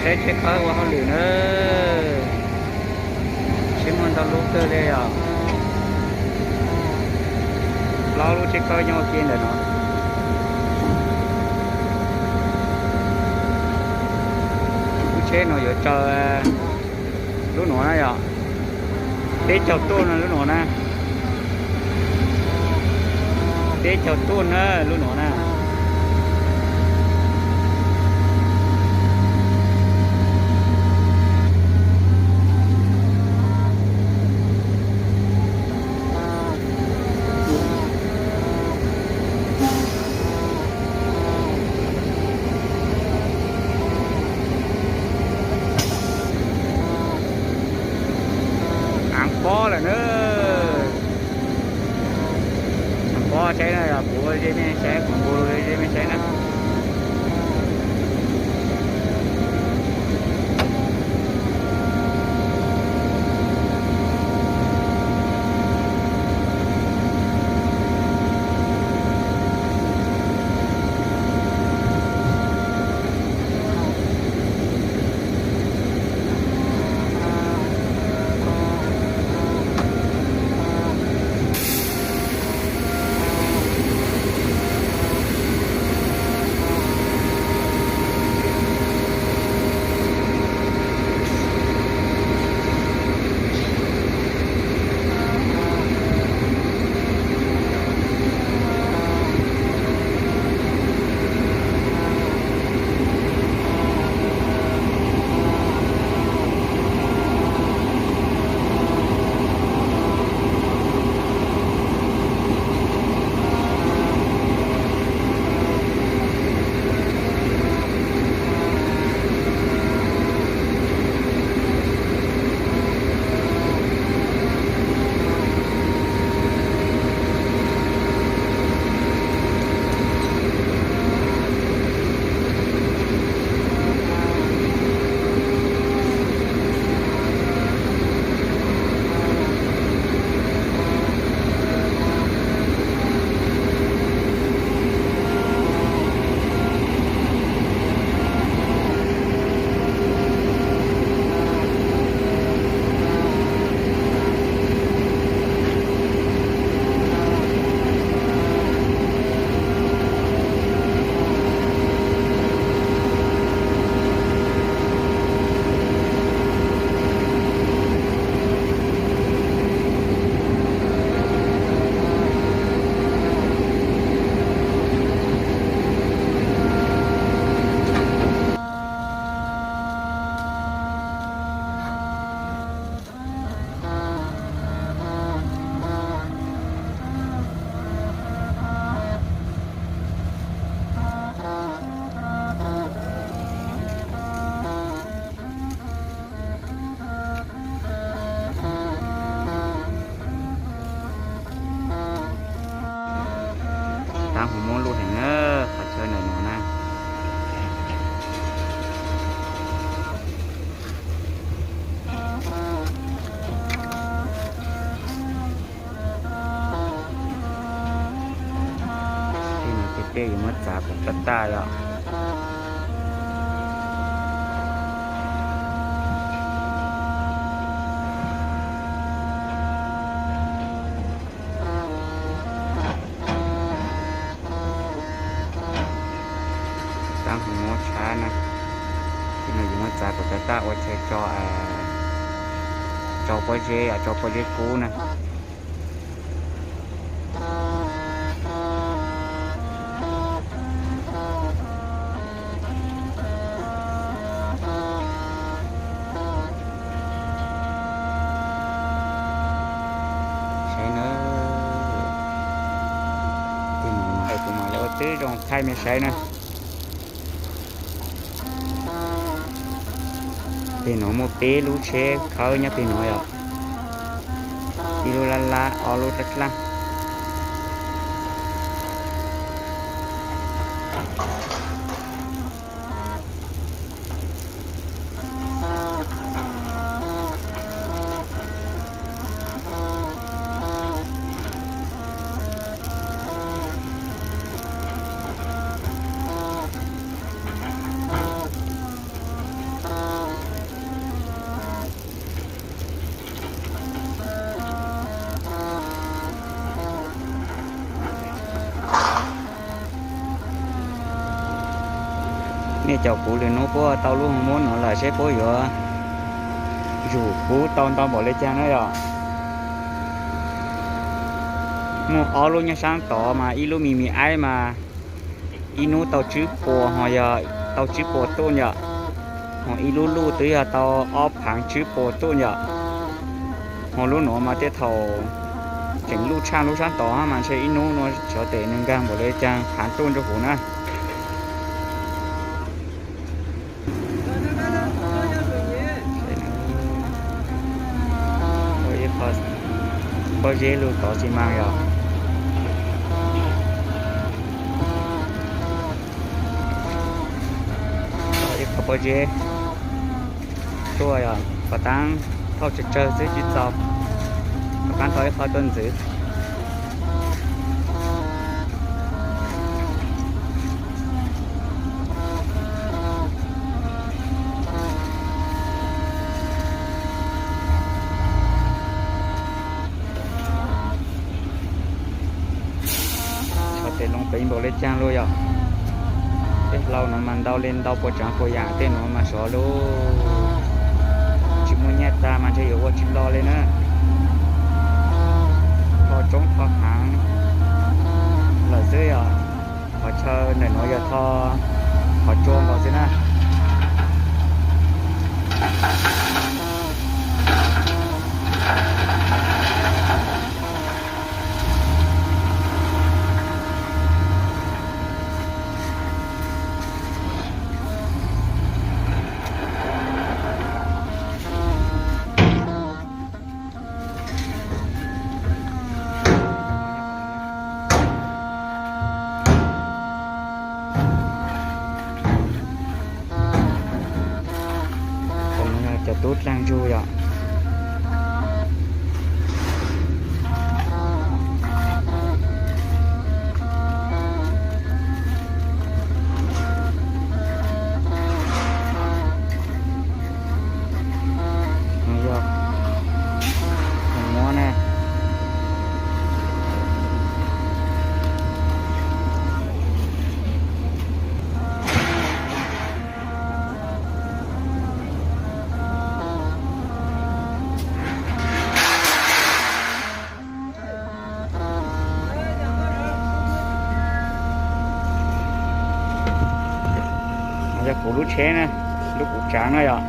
Saib tsheb khawb ua hauj lwm na. Tsheb muaj ntau lub kawg li os. Plaub lub tsheb khawb nyob ua ke ntawm no. Lub tsheb no yuav tsaws lub nuav na yom. Peb caug tuj na lub nuav na. Peb caug tuj na lub nuav na. Av pob lawm na. Av pob saib na, kuv ze mej saib, kuv npu ze mej saib na. Taab hmoov muab luj heev na, qhov chaw ntawm no na. Tej no tej peb yuav muab txav kom tag tag yom. Taab hmoov muab tshab na. Tej no yuav muab txav kom tag tag ua chaw tso, tso pob zeb, tso pob zeb kub na. Saib na, tej no kuv mam li ua tib zoo thaij mej saib na. Tej no muaj peb lub tsheb khawb nyob tej no yom. Ib lub lab lab, ob lub dlaab dlaab. Nej caum kuv lwm hnub puab tau lub hoo muab nuav lawm seb puab yuav zug kuv tau ntau npaum le caag na yom. Muaj ob lub nyob saab tod mas ib lub me me aib mas ib hnub tau tsib puas ho yog tau tsib puas tuj yom. Ho ib lub luj twb yog tau ob phaav tsib puas tuj yom. Ho lub nuav mas tej thaum tseem luj tshaj lub saab tod mas ntshe ib hnub nuav xyov tes nwg nkaag npaum le caag phaav tuj nrug huv na. Pob zeb lug tov xi mas yom. Ib qho pob zeb tuaj yom, kom taab thauj tsawg tsawg xwb tsi txaus, kom taab thauj ib qho tuaj ntxiv. Xyov tes loo peev npaum le caag lug yom. Tej hlau nuav mas ntau le ntau puas tsaav puas yaam, tej nuav mas xyov lug tsi muaj nyaj tag mas ntshe yuav ua tsi lo le na. Tho tsoob tho haav lawm xwb yom. Qhov chaw ntawm nuav yog tho qhov tsua nkaus xwb na. Cov tub dlaag ntsug yom. Yog muab ne. Yog kuv lub tsheb na, lub kuv tsaav na yom.